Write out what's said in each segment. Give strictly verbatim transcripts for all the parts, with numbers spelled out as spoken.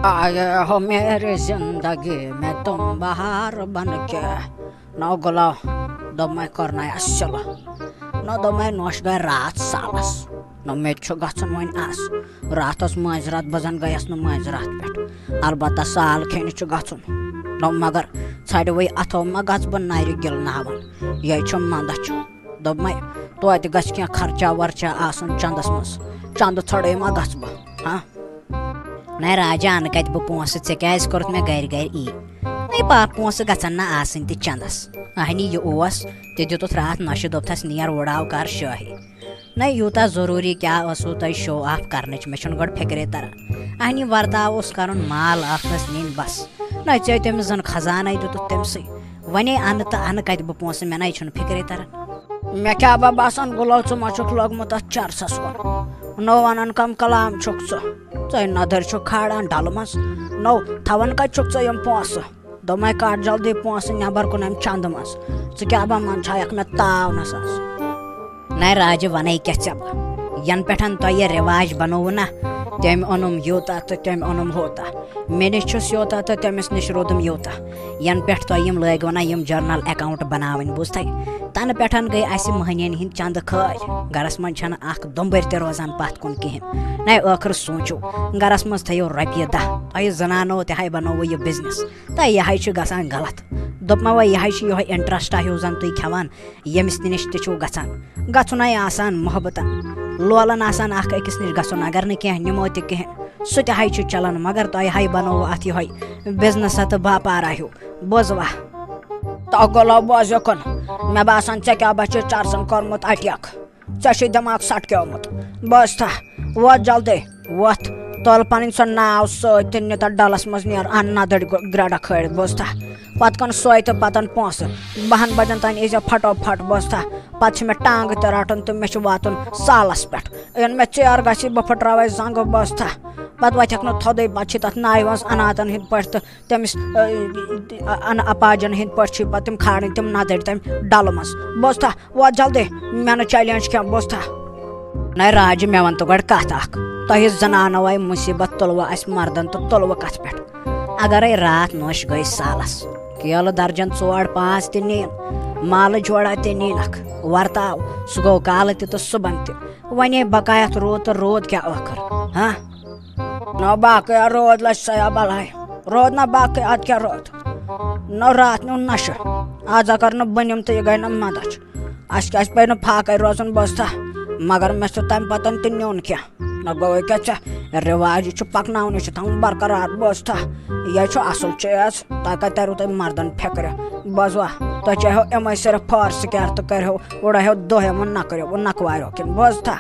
آئے ہو میری زندگی میں تم بہار بن کے۔ نو گُلو، دوٚپمَے، کوٚرنَے اَسہِ سِلہٕ۔ نو دوٚپمَے، نوٚش گٔے راتھ سالَس۔ نو مےٚ تہِ چھُ گژھُن وۄنۍ آز۔ راتھَس مٲنٛزِ راتھ، بہٕ زَن گٔیَس نہٕ مٲنٛزِ راتھ پٮ۪ٹھ۔ البتہ سال کھیٚنہِ چھُ گژھُن۔ نو مگر ژھَرِ وٕے اَتھو ما گژھٕ بہٕ نَرِ گِلناوَن۔ یہِ چھُ منٛدَچھ۔ دوٚپمَے، توتہِ گژھِ کینٛہہ خرچہ ورچہ آسُن چندس منٛز۔ چندٕ ژھٲنٛڈے ما گژھٕ بہٕ، ہاں؟ نَے راجا، اَنہٕ کَتہِ بہٕ پونٛسہٕ؟ ژےٚ کیٛازِ کوٚرُتھ مےٚ گرِ گرِ یی؟ نَے پاپہٕ، پونٛسہٕ گژھن نہ آسٕنۍ تہِ چندس۔ اہنی یہِ اوس، تہِ دیُتُتھ راتھ نۄشہِ، دوٚپتھس، نیر وُڑاو کر شٲہی۔ نَے یوٗتاہ ضروٗری کیٛاہ ٲسوٕ تۄہہِ show off کرنٕچ؟ مےٚ چھُنہٕ گۄڈٕ فِکرے تران۔ اہنی ورتاو اوس کرُن، مال ٲخرس نِنۍ بس۔ نَے ژےٚ تٔمِس زن خزانے دیُتُتھ تٔمسٕے۔ ونے اَنہٕ تہٕ اَنہٕ کَتہِ بہٕ پونٛسہٕ، مےٚ نَے چھُنہٕ فِکرے تران۔ مےٚ کیٛاہ بہ باسان، گُلو، ژٕ ما چھُکھ لوٚگمُت اَتھ چرسَس کُن؟ نو وَنان کم کلام چھُکھ ژٕ؟ ژَے نَدٕرۍ چھُکھ کھالان ڈَلہٕ منٛز۔ نو تھاوان کَتہِ چھُکھ ژٕ یِم پونٛسہٕ؟ دوٚپمَے، کَڑ جلدی پونٛسہٕ نٮ۪بر کُن اَمہِ چندٕ منٛز۔ ژٕ کیٛاہ بہ منٛدچھایَکھ مےٚ تاونَس آز؟ نَے راجہِ، وَنے کیٛاہ ژےٚ بہٕ؟ یَنہٕ پٮ۪ٹھ تۄہہِ یہِ رِواج بنووُ نا، تٔمۍ اوٚنُم یوٗتاہ تہٕ تٔمۍ اوٚنُم ہوٗتاہ۔ مےٚ نِش چھُس یوٗتاہ تہٕ تٔمِس نِش روٗدُم یوٗتاہ۔ یَنہٕ پٮ۪ٹھ تۄہہِ یِم لٲگۍ وَنا یِم journal account بناوٕنۍ، بوٗزتھَے؟ تَنہٕ پٮ۪ٹھ گٔے اَسہِ مٔہنِیَن ہِنٛدۍ چندٕ خٲلۍ۔ گَرَس منٛز چھَنہٕ اَکھ دۄمبٕرۍ تہِ روزان پَتھ کُن کِہیٖنۍ۔ نَے ٲخٕر سوٗنٛچِو، گَرَس منٛز تھٲیِو رۄپیہِ دَہ۔ تۄہہِ زنانو تہِ ہَے بنووُ یہِ business۔ تہٕ یہِ ہَے چھُ گژھان غلط۔ دوٚپمَے وۄنۍ، یہِ ہَے چھُ یِہوٚے interest ہیوٗ زَن تُہۍ کھٮ۪وان، ییٚمِس نِش تہِ چھُو گژھان۔ گژھُن ہَے آسان محبتَن، لولَن آسان اَکھ أکِس نِش گژھُن، اگر نہٕ کینٛہہ نِمو تہِ کِہیٖنۍ۔ سُہ تہِ ہَے چھُ چلان، مگر تۄہہِ ہَے بنووُ اَتھ یِہوٚے business تہٕ باپارا ہیوٗ۔ بوزوا؟ تو گۄلو بوز یوکُن۔ مےٚ باسان، ژےٚ کیٛاہ بہ چھُ چرسَن کوٚرمُت attack۔ ژےٚ چھُے دٮ۪ماغ سٹکیومُت۔ بوزتھا؟ ووت جلدی، وۄتھ۔ تُل پنٕنۍ سۄ ناو سۭتۍ تہٕ نہِ تَتھ ڈَلَس منٛز نیر، اَن نَدٕرۍ گۄ-، گرٛٮ۪ڈَکھ کھٲلِتھ، بوزتھا؟ پَتہٕ کَن سۄے تہٕ پَتَن پونٛسہٕ۔ بَہَن بَجَن تام یی زِ پھٹو پھٹ، بوزتھا؟ پَتہٕ چھِ مےٚ ٹانٛگہٕ تہِ رَٹُن تہٕ مےٚ چھُ واتُن سالَس پٮ۪ٹھ۔ یَنہٕ مےٚ ژیر گژھِ، بہٕ پھٕٹراوَے زنٛگہٕ، بوزتھا؟ پَتہٕ وۄتھٮ۪کھ نہٕ تھوٚدُے، پَتہٕ چھِ تَتھ ناوِ منٛز اَناتَن ہِنٛدۍ پٲٹھۍ تہٕ تٔمِس، اَ، اَ، اَنہٕ اَپاجَن ہِنٛدۍ پٲٹھۍ چھِ پَتہٕ تِم کھالٕنۍ تِم نَدٕرۍ تَمہِ ڈَلہٕ منٛز۔ بوزتھا؟ ووت جلدی، مےٚ نہٕ challenge کینٛہہ، بوزتھا؟ نَے راجہِ، مےٚ وَن تہٕ گۄڈٕ کَتھ اَکھ۔ تۄہہِ زنانو آے مُصیٖبت تُلوٕ اَسہِ مَردَن تہٕ تُلوٕ کَتھ پٮ۪ٹھ؟ اَگَرے راتھ نوٚش گٔے سالَس، کیلہٕ درجن ژور پانٛژھ تہِ نِن، مالہٕ جوڑا تہِ نِنَکھ، ورتاو، سُہ گوٚو کالہٕ تہِ تہٕ صُبحن تہِ۔ وۄنۍ ہے بقایَتھ روٗد تہٕ روٗد کیٛاہ ٲخٕر؟ ہاں؟ نہ باقٕے آ روٗد لَچھ سیا بَلاے۔ روٗد نہ باقٕے، اَدٕ کیٛاہ روٗد؟ نہ راتھ نیوٗ نَشہٕ۔ آز اگر نہٕ بہٕ نِمہٕ تہٕ یہِ گٔے نہ مَدَچھ۔ اَسہِ کیٛازِ پیٚیہِ نہٕ فاقَے روزُن، بوزتھا؟ مگر مےٚ چھُ تَمہِ پَتَن تہِ نیُن کینٛہہ۔ نہ گوٚوُے کیٛاہ ژےٚ؟ رِواج یہِ چھُ پَکناوُن، یہِ چھُ تھاوُن برقرار، بوزتھا؟ یہِ چھُ اَصٕل چیٖز۔ تۄہہِ کَتہِ تَریو تۄہہِ مَردَن فِکرِ؟ بوزوا؟ تۄہہِ چاہیو یِمَے صرف فار سِکیر تہٕ کٔرِو، وُڑٲیہو دۄہ یِمَن نَکریو، وۄنۍ نَکواریو کِنہٕ، بوزتھا؟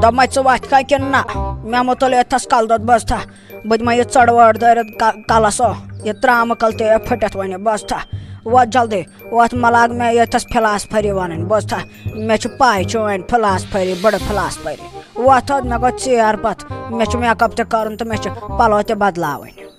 دوٚپمَے، ژٕ وَتھ کھا کِنہٕ نہ؟ مےٚ مہٕ تُل ییٚتھَس کَلہٕ دۄد، بوزتھا؟ بہٕ دِمَے یہِ ژٔڑ وٲر دٲرِتھ ک-، کَلَس، او، یہِ ترٛامہٕ کَلہٕ تہِ پھٕٹِتھ وۄنۍ، بوزتھا؟ ووت جلدی، ووت، مہ لاگ مےٚ ییٚتھَس فِلاسفٔری وَنٕنۍ، بوزتھا؟ مےٚ چھِ پَے، چٲنۍ فِلاسفٔری، بٔڑ فِلاسفٔری۔ ووت تھوٚد، مےٚ گوٚو ژیر پَتھ، مےٚ چھُ makeup تہِ کَرُن تہٕ مےٚ چھِ پَلو تہِ بدلاوٕنۍ۔